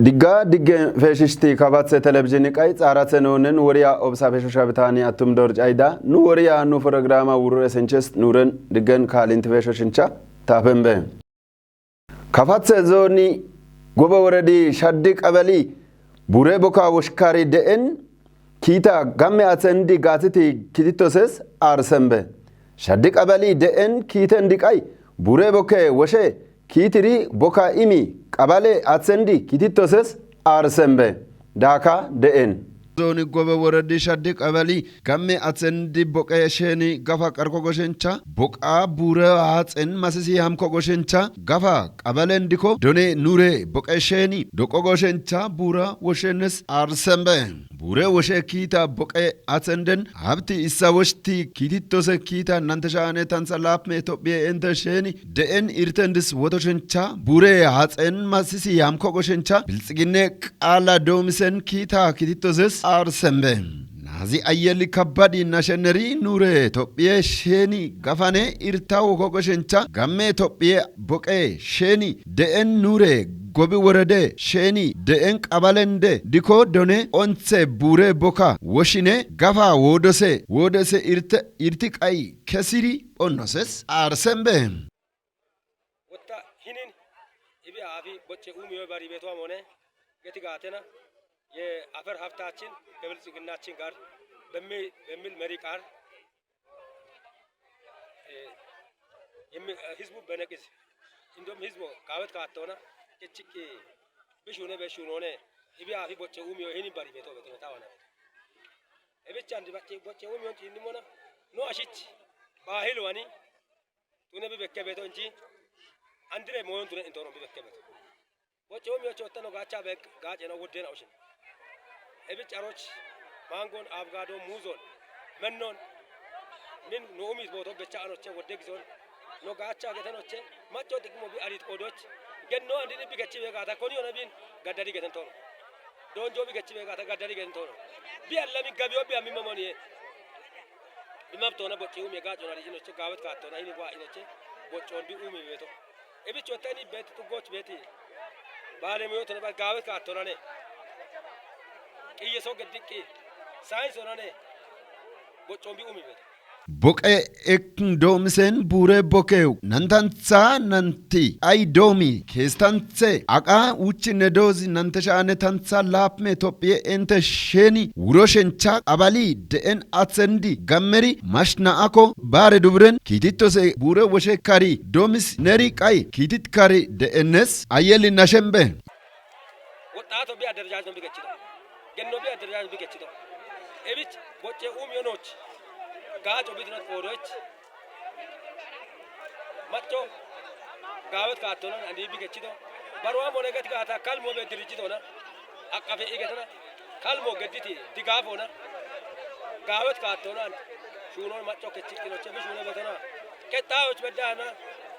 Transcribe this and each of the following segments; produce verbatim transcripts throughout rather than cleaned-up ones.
Digga diggen feeshishti kabatse telebizhini qay xaaratse noonen woriya obsa feeshosha bitaani attum dorcayda nu woriya nu programa wurure senches nuren diggen kaalinti feeshoshincha taafenbe. Kafatse zooni gobe woredi shaddi qabali bure boka woshkari de'en kiita gamme atsendi gaatiti kititoses aarsembe. Shaddi qabali de'en kiitendi qay bure boke woshe kiitiri boka imi qabale atsendi kititoses aarsembe. Daaka de'en. Zooni gobe woredi shaddi qabali gamme atsendi boqe sheeni gafa qarko goshencha boqa bure haaxen masisi hamko goshencha gafa qabalen diko done nure boqe sheeni doqo goshencha bura woshenes aarsembe. Bure woshe kiita boqe atenden habti issa woshti kiititose kiita nante shaane tansa laapme Itophiye ente sheeni de'en irtendis wotoshencha bure haaxen masisi hamko goshencha bilxiginne qaala doomisen kiita kititoses aarsembe. Nazi ayeli kabadi nasheneri nure Itophiye sheeni gafane irta woko goshencha gamme Itophiye boqe sheeni de'en nure gobi worede sheeni de'en qabalende diko done onthe bure boka woshine gafa woodose woodose irte irti qay kesiri phonnoses aarsembe. Wotta hinin ibi aafi bocce uumiyoy bari beetuwa moone geti gaatena ye afer habtaachin kebiltsiginnaachin gar bemmi- bemmil meri qar hizbu beneqis indom hizbo gaawet kaattoona kechikki bishune beshunone ibi aafi bocce uumiyoy hinin bari beetuwa beetone tawana ebichan bocce uumiyon ciinnimona no ashich baahil wani tune bi bekke beto inji andire moyon tune intoron bi bekke beto. Bocce umiyocho ottano gaacha be gaacena woddena oshin. Ebi caroch mangon abgado muzon mennon min no umis boto gecha anoche wodde gizon no gaacha getanoche macho tikmo bi arit qodoch genno andini bi gechi be gaata koni ona bin gaddadi geten tono. Donjo bi gechi be gaata gaddadi geten tono. Bi allami gabiyo bi ammi momoniye. Bimabtoona bocci umi gaacona ri'inoche gaawet kaattona ini waa inoche boccon bi umi beeto. Ebicho tani beeti tuggoch beeti. Baale moyotona ba gaawet kaattonane. Qiyyeso geddiqqi. Sayinsonane. Boccon bi umi beeto. Boqe ek doomisen bure bokew nantantha nanti ay doomi keestanthe aqa wuchinne doozi nante shaane tantha laapme Tophiye ente sheeni wuro shencha qabali de'en athendi gammeri mashna ako baare duburen kiititose bure woshe kari doomis neri qay kiitit kari de'ennes ayeli nashembe. Woxxaato bi adderajaajno bi gechchito. Genno bi adderajaajno bi gechchito. Ebich bocce umiyonoch gaaco bitinot qoodoch macco gaawet kaattonan andi bi gechchito. Baruwa moneget gaata kalmo be dirijjitona. Aqqafe igetona. Kalmo gedditi digaafona. Gaawet kaattonan shuunon macco kechchiqqinoche bi shuune betona. Qexxaayoch beddaana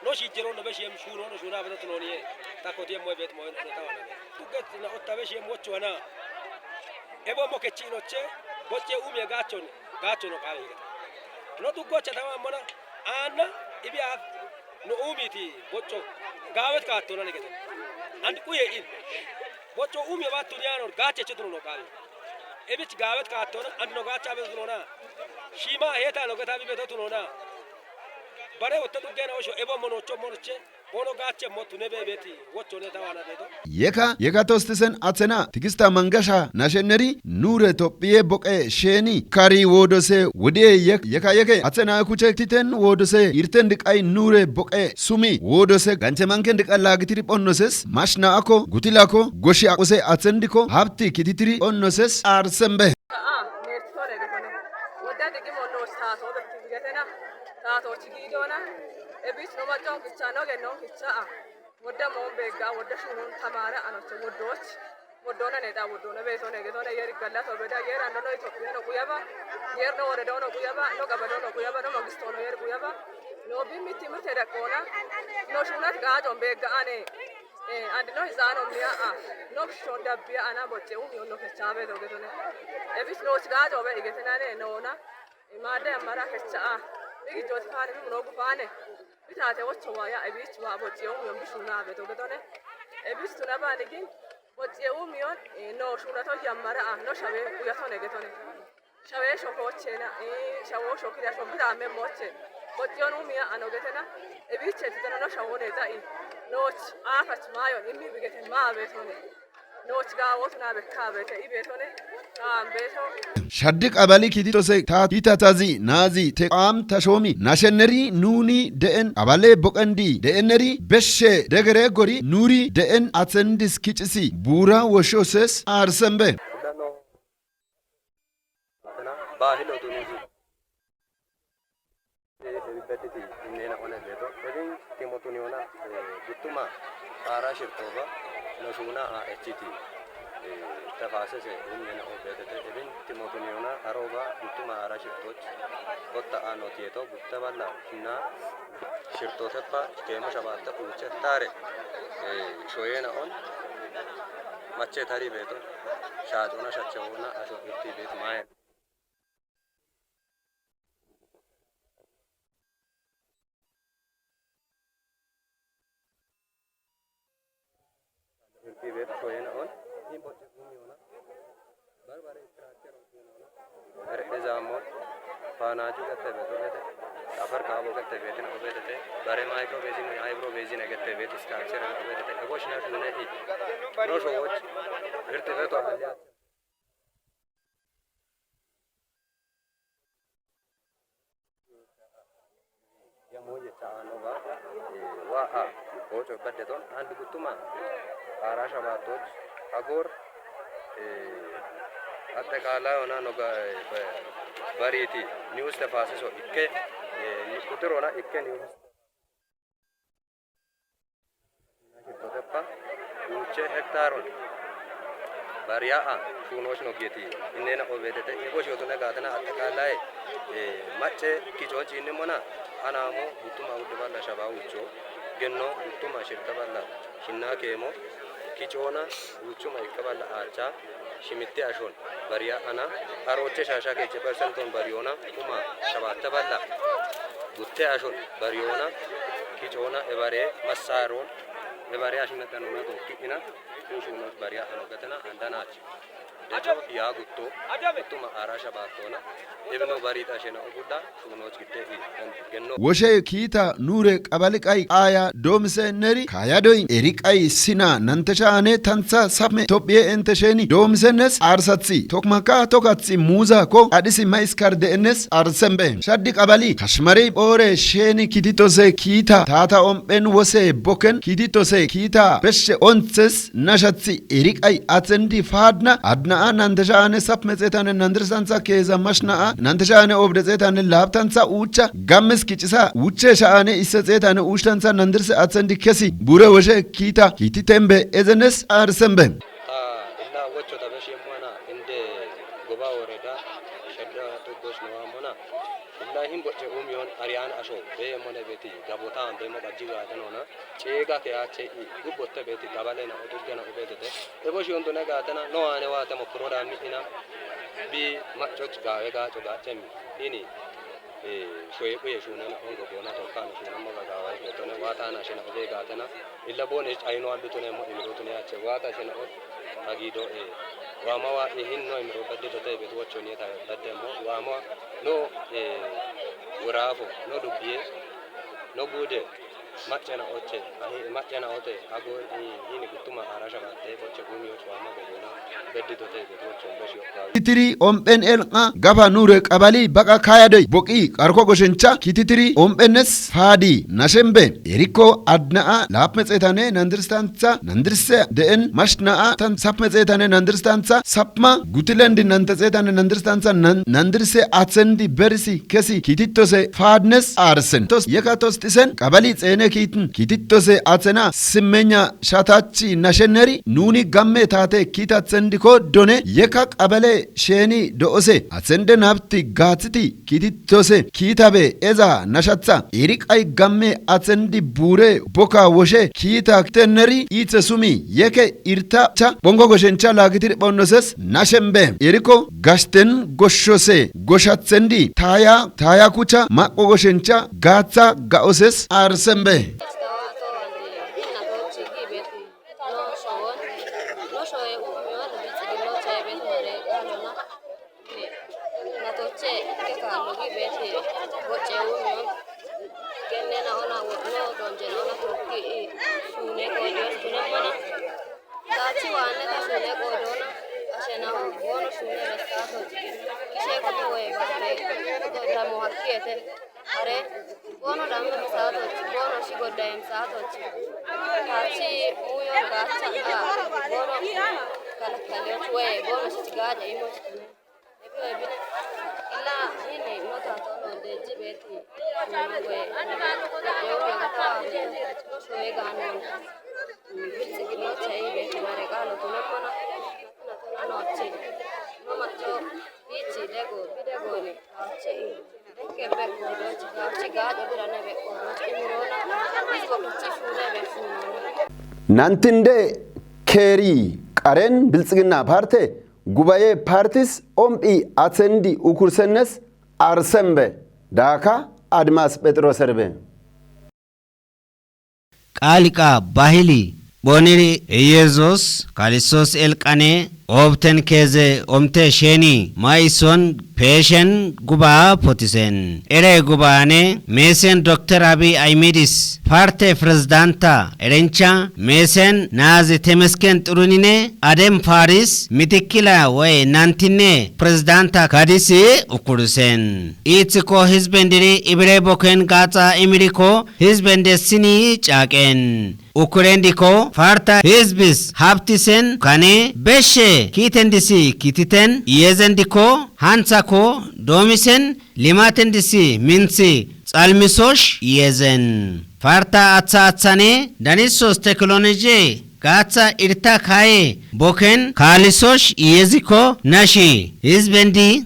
no shiijjerono be shiyem shuunono shuuna beto tunoniye. Takotiyem moy bet moyen ano tawana be. Tugget na otta be shiyem wochwana. Ebo mo kechinoche bocce umiye gaachon gaachono qaawe higeta. No tuggocha tawa mona aanna ibi aaf no umiti bocco gaawet kaattona ligeta. And quye in bocco umiye ba tuniyano gaache chituno no qaawe. Ebich gaawet kaattona and no gaacha be tunona. Shima heta no geta bi beto tunona. Bare otta tuggena osho ebo monocho monoche. Bono gaache mo tune be beti wochone tawana beto. Yeka yeka tostisen athena tigista mangasha nasheneri nure Tophiye boqe sheeni kari woodose wodiye yek yeka yeke athena kuche titen woodose irten diqay nure boqe sumi woodose ganche manken diqa laagitiri phonnoses mashna ako gutilako goshi aqose athsendiko habti kititiri phonnoses aarsembe. A'a, meettitore gitone. Wodda digimo no saato bekki getena. Saato chigidona. Ebis no macon kicha no gennon kicha. Wodda moon beegga wodda shuunon tamaare anoche woddoch. Woddoona neexa woddoona beetone getone yer gallato beda yer andono Itophiya no quyaba. Yer no woreda no quyaba no qabalo no quyaba no mangisto no yer quyaba. No bimmi timirte daqqoona. No shuunat gaacon beegga ane. Andino hizaano miya a. No bishon dabbiya ana bocce umiyon no kechabe dogetone. Ebis no sigajo be igetenane noona. Imaade amara kecha a. Igi joti fane mi muno gufane. Bitate wocho waya ebis wa bocce umiyon bishuna be dogetone. Ebis tuna banigin. Bocciye umiyon, eh, no shunato yammara, ah, no shawe uyato negetone. Shawe shokochena, eh, shawo shokira shokira memoche. Bocciyon umiya ano getena. Ebiche titano no shawone dai. Noch afach mayon immi bigete ma betone. Noch gawot na bekka bete ibetone. Am beto. Shaddi qabali kititose ta kitatazi nazi teqam tashomi nashenneri nuni de'en qabale boqendi de'enneri beshe degere gori nuri de'en atsendis kicisi bura woshoses arsembe. Baahilo tunisi. Ebibbediti innena one beto. Ebin timotuniona, eh, guttuma ara shirtoba no shuna a echiti. Eh, tafasese innena o betete. Ebin timotuniona aroba guttuma ara shirtoch. Kotta a notieto gutta balla na shirtotepa kemo shabatta uche tare. Eh, shoyena on. Mache tari beto. Shadona shachawona asho itti bet mayen. Irti bet shoyena on. Hin bocce gumi ona. Barbare trakke rokena ona. Ere ezamon. Panaju gette bet obete. Afar kabo gette betin obete. Bare micro bezin, eyebrow bezin gette bet structure obete. Ego shina shune i. No showoch. Irti bet o. Yamo jecha ano ba, eh, wa a, ocho badde ton, and guttuma, ara shabatot, agor, eh, atte kala ona no ga, eh, ba-, bariti, news te fase so ikke, eh, ni kutur ona ikke news. Shittotepa uche hektaron bariya a shunoch no geti innena obetete ego shotuna gatana attakalai, eh, mache kichon chinni mona anamo guttuma udde balla shaba ucho genno guttuma shirka balla shinna kemo kichona uchuma ikka balla acha shimitti ashon bariya ana aroche shasha keche percenton bariyona kuma shabatta balla gutte ashon bariyona kichona ebare massaron ebare ashmetanona tokki ina kushunos bariya ano gatana andanach. Decho ya gutto guttuma ara shabattona ebno barita shena ogudda. Woshe kiita nuure qabali qai qaaya doomise neri kaayadoy eri qai sina nante shaane tantha sapme Tophiye ente sheni doomise nes aarsathi tokmaka tokathi muuza ko adhisi ma iskar de'ennes aarsembe. Shaddi qabali kashmarey phoore sheni kititose kiita taata omphen wose boken kititose kiita beshshe onthes nashathi eri qai athendi faadna adna'a nante shaane sapme xeetane nandirsantha keeza mashna'a nante shaane obde xeetane laabtantha uucha gammes kicisa wuche sha'ane isse xeetane uushtantha nandirse athendi kesi bure woshe kiita kiiti tembe ezenes aarsembe. Ta illa wocho ta beshi mwana inde goba woreda shadda tuggosh no mona illa hin bocce umiyon ariyan asho be mone beti gabota be mo bajji ga tanona cega ke ache i gubbotte beti tabale na otuggena ubetete ebo shi onto na gatana no ane wa tamo proda mi ina bi machoch gawe gacho gachemi ini. Eh, shoye kuye shunana ongo bona to kana shunama ga gawa ke tone wata na shena obe gatana illa bone aino ambitune mo imro tune ache wata shena ot agido e wama wa ihin no imro badde to tebe to choni ta badde mo wama no, eh, wurafo no dubbiye no gude. Macca na ote, ahi, macca na ote, ago, i, ini guttuma ara shabatte, bocce gumi ocho ama gogona, beddi dote, be bocce umbe shi okka. Kititiri omben elqa gaba nure qabali baqa kaya doy boqi qarko goshencha kititiri ombenes fadi nashembe eriko adnaa lapme xetane nandirstantha nandirse deen mashna'a tan sapme xetane nandirstantha sapma gutilendi nante xetane nandirstantha nan-, nandirse atsendi berisi kesi kititose fadnes arsen. Tos yeka tos tisen qabali xene kitin kititose atsena simmenya shatachi nasheneri nuni gamme tate kitatsendiko done yeka qabale sheni do'ose atsende nabti gatsiti kititose kitabe eza nashatsa eri qai gamme atsendi bure boka woshe kita teneri itse sumi yeke irta cha bongo goshencha lagitir bonnoses nashembe eriko gashten goshose goshatsendi taya taya kucha maqo goshencha gatsa ga'oses arsembe. Loshoye umiyoon bilxiginnoota beetu mare qaalona. Natoche ke kaalo gi beeti gocce umiyoon. Gennena ona wo'no donjena ona tokki shuune qoodiyoon tunemmona. Taachi waanne ta shuune qoodoona. Ashenaho goono shuune restaatochi. Kishe koto woye baate. Damo hakkiyete. Are goono dhamme misaatochi. Goono shi goddayem saatochi. Taachi muuyoon gaacha dha. Goono kalakkalyochi woye goono shi gaaja imochi. Nantinde keeri qaren Bilxiginna parte gubaye partis omphi athendi ukursennes arsenbe daaka Admas Phexros erbe. Qaaliqa bahili phoniri Yesus Kalistos elqane obten keze omte sheni maison peshen guba potisen. Ere gubane mesen Doktor Abi Aymedis parte prezidanta erencha mesen nazi temesken turunine adem Faris mitikila we nantine prezidanta kadisi ukurusen. Itsiko hizbendiri ibire boken gaxa imiriko hizbende sini caqen. Ukurendiko farta hizbis haptisen kane beshe kitendisi kititen yezendiko hantsako domisen limatendisi minthi xalmisosh yezen. Farta atha athane danisos teknoloji gaatha irta kaye boken kalisosh yeziko nashi hizbendi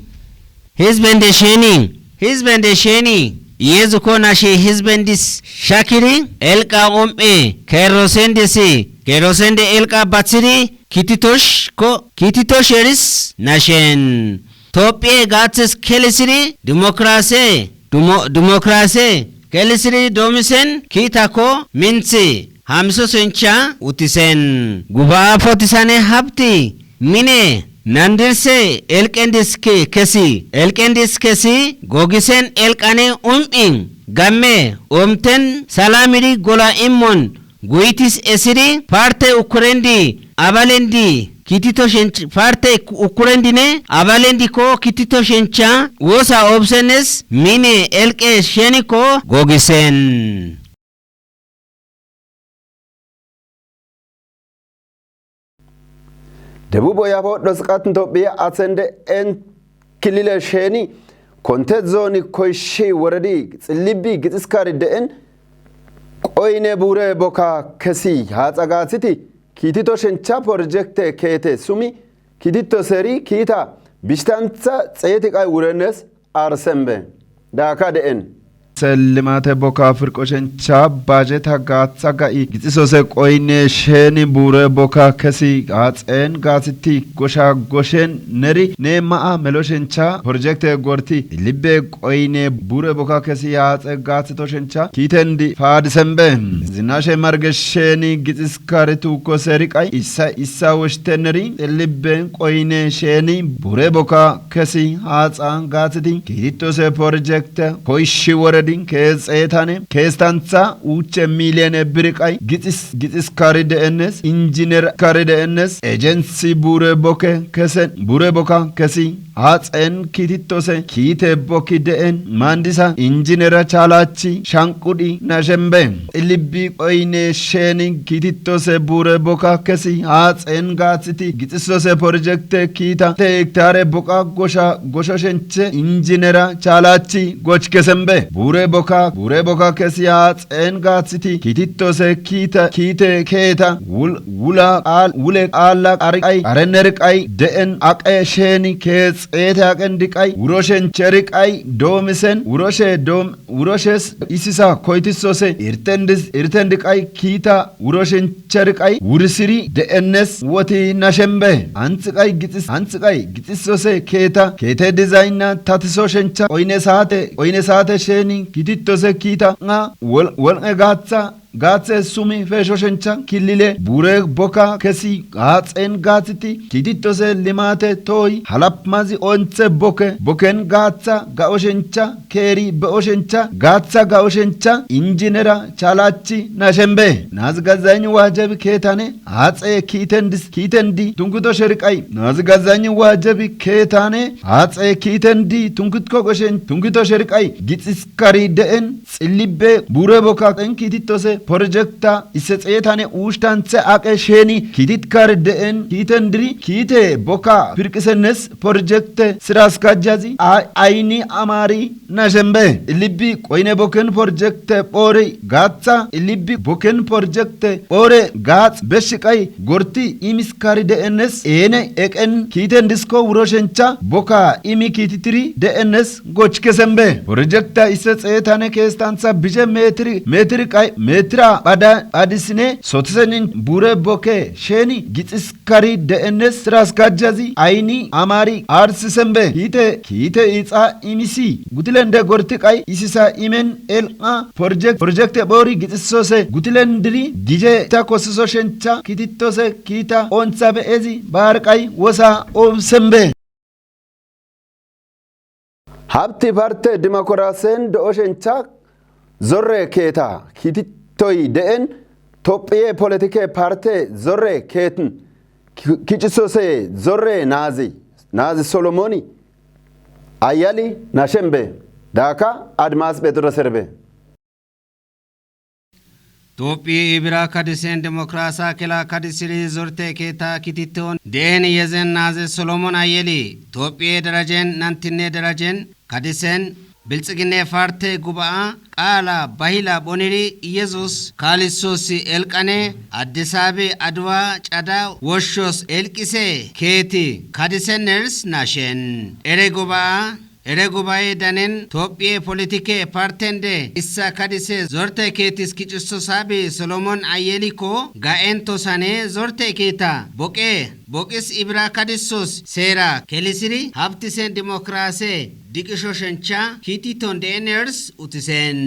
hizbende sheni hizbende sheni yezuko nashi hizbendis shakiri elqa om'e kerosendisi kerosende elqa bathiri kititosh ko kititosh eris nashen. Tophiye gaathis kelisiri dimokrase dimokrase kelisiri domisen kiitako minthi hamiso sencha utisen. Guba potisane habti mine nandirse elqendis ke kesi elqendis kesi gogisen elqane um'in gamme omten salamiri gola immon guitis esiri parte ukurendi abalendi kitito shench parte ukurendine abalendi ko kitito shencha wosa obsenes mine elqe sheniko gogisen. Debubo yafo dosqat Tophiya athende en kilile sheni konte zoni koyshi woredi xillibi gixiskari de'en qoyne bure boka kesi haxa gathiti kitito shencha porjekte keete sumi kitito seri kiita bishtantha xeeti qay wurenes arsenbe daaka de'en. Sellimate boka firqoshencha bajeta gaatha ga'i gixisose qoyne sheni bure boka kesi gaaxen gaasiti gosha goshen neri ne ma'a meloshencha porjekte gorti libbe qoyne bure boka kesi yaaxe gaathitoshencha kiitendi faadisenbe zinashe marge sheni gixis karitu koseri qay issa issa woshteneri libben qoyne sheni bure boka kesi haaxa gaathiti kiititose porjekte koyshi woredin keexeetane keestantha uuche miliyone biri qay gixis gixis kari de'ennes injiner kari de'ennes ejensi bure boke kesen bure boka kesi haaxen kiititose kiite bokki de'en mandisa injinera chaalachi shanqudhi nashenbe. Xilibbi qoyne sheni kiititose bure boka kesi haaxen gaathiti gixisose porjekte kiita te hektare boqa gosha goshoshenche injinera chaalachi goch kesenbe bure boka bure boka kesi haaxen gaathiti kiititose kiita kiite keeta wul wula qaal wule qaalla qari qay qarener qay de'en aqe sheni keexeete aqen diqay wuroshenche riqay doomisen wuroshe doom wuroshes isisa koytisose irtendis irtendi qay kiita wuroshenche riqay wurisiri de'ennes woti nashenbe anthi qay gixis anthi qay gixisose keeta keete dizaynna tatiso shencha oyne saate oyne saate sheni kititose kiita nga wol wolqe gaatha gaaththe sumi feeshoshencha kilile buure bokka kesi haaxen gaaththiti kiititose limate tooy halapmazi onthe bokke bokken gaaththa ga oshencha keeri be oshencha gaaththa ga oshencha injinera chaalachi nashenbe naazigazany waajeb keetane haaxe kiitendis kiitendi tunkuto sherqay naazigazany waajeb keetane haaxe kiitendi tunkutko goshen tunkuto sherqay gixis kari de'en xillibbe buure bokka xen kiititose porojekta isse xeetane uushshanthe aqe sheni kiitit kar de'en kiitendiri kiite bokka pirqisennes porojekte sira askajjazi ayni amaari nashenbe illibbi qoyne bokken porojekte phoore gaaththa illibbi bokken porojekte phoore gaax beshiqay gorti imiskari de'ennes eene eqen kiiten disko wuroshencha bokka imi kiititiri de'ennes goch kesembe porojekta isse xeetane keestantha bishe metiri metiri qay metira phada phadisine sotisenin buure bokke sheni gixis kari de'ennes sira askajjazi ayni amaari aarsisembe kiite kiite ixa imisi gutilende gorti qay isisa imen el'a porojekte phoori gixisose gutilendiri gije ta kosiso shencha kiititose kiita onthabe ezi baarqay wosa obsembe habti parte dimokiraasen do'oshencha zorre keeta kiititoy de'en tophiye politike parte zorre keetin kicisose zorre naazi naazi solomoni ayali nashenbe daaka admas phexiro serbe Tophiye ibira kadisen demokrasa kela kadisiri zorte keeta kititon deen yezen naaze solomon ayeli tophiye darajen nantinne darajen kadisen bilxigine parte guba'a qaala bahila boniri yesus kaalisosi elqane addisabe aduwa cada woshshos elqise keeti kadiseners nashen ere guba'a Ere gubaye danen tophiye politike partende issa kadise zorte keetis kicisto saabi solomon ayelikko ga'entosane zorte keeta boqe boqis ibira kadisos seera kelisiri habtisen dimokirase diqisho shencha kiititon de'eners utisen.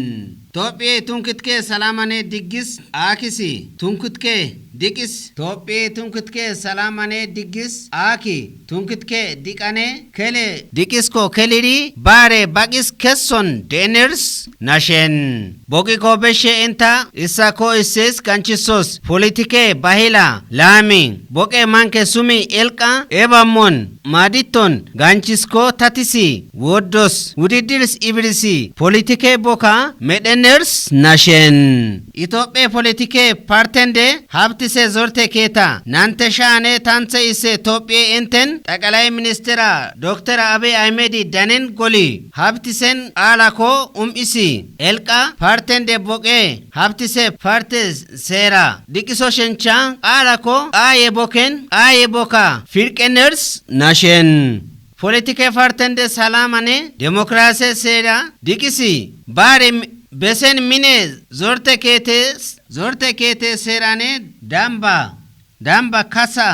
Tophiye tunkitke salamane diggis aakisi tunkitke diqis tophiye tunkitke salamane diggis aaki tunkitke diqane kele diqisko keliri baare baqis kesson de'eners nashen boqikko beshe inta issako issis ganchisos politike bahila laami boqe manke sumi elqa ebammon maaditon ganchisko tatisi woddos wudidirs ibirisi politike bokka medheners nashen itophiye politike partende habtise zorte keeta nante shaane tanthe isse tophiye inten xaqalay ministera doktor abiy ahmedi danen goli habtisen qaalakko um'isi elqa partende boqe habtise parte seera diqiso shencha qaalakko qaaye bokken qaaye bokka firqeners nashen politike partende salamane demokrase seera diqisi baare besen mine zorte keete zorte keete seerane damba damba kasa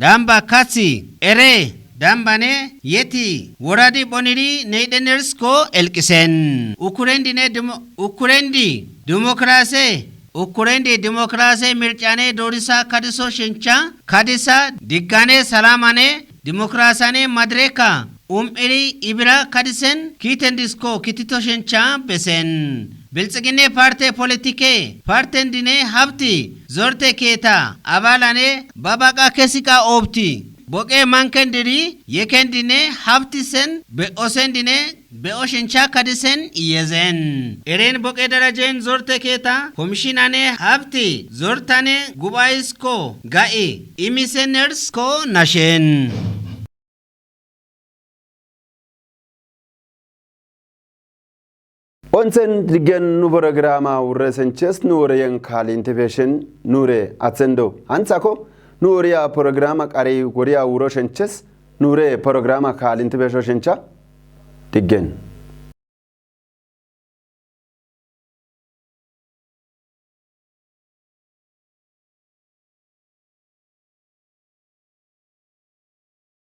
damba kasi ere dambane yeti woradi boniri neydenersko elqisen ukurendine demo- ukurendi demokrase ukurendi demokrase mircane dorisa kadiso shencha kadisa diggane salamane demokrasane madireka um'iri ibira kadisen kiitendisko kitito shencha besen bilxigine parte politike partendine habti zorte keeta abalane babaqa kesiqa obti boqe mankendiri yekendine habtisen be'osendine be'o shencha kadisen iyezen eren boqe darajen zorte keeta komishinane habti zortane gubaisko ga'i imisenersko nashen Onthen diggen nu programa wurresenches nu woreyen kaalintefeshen nure athendo hanthako nu woriya programa qari woriya wuroshenches nure programa kaalintefesho shencha diggen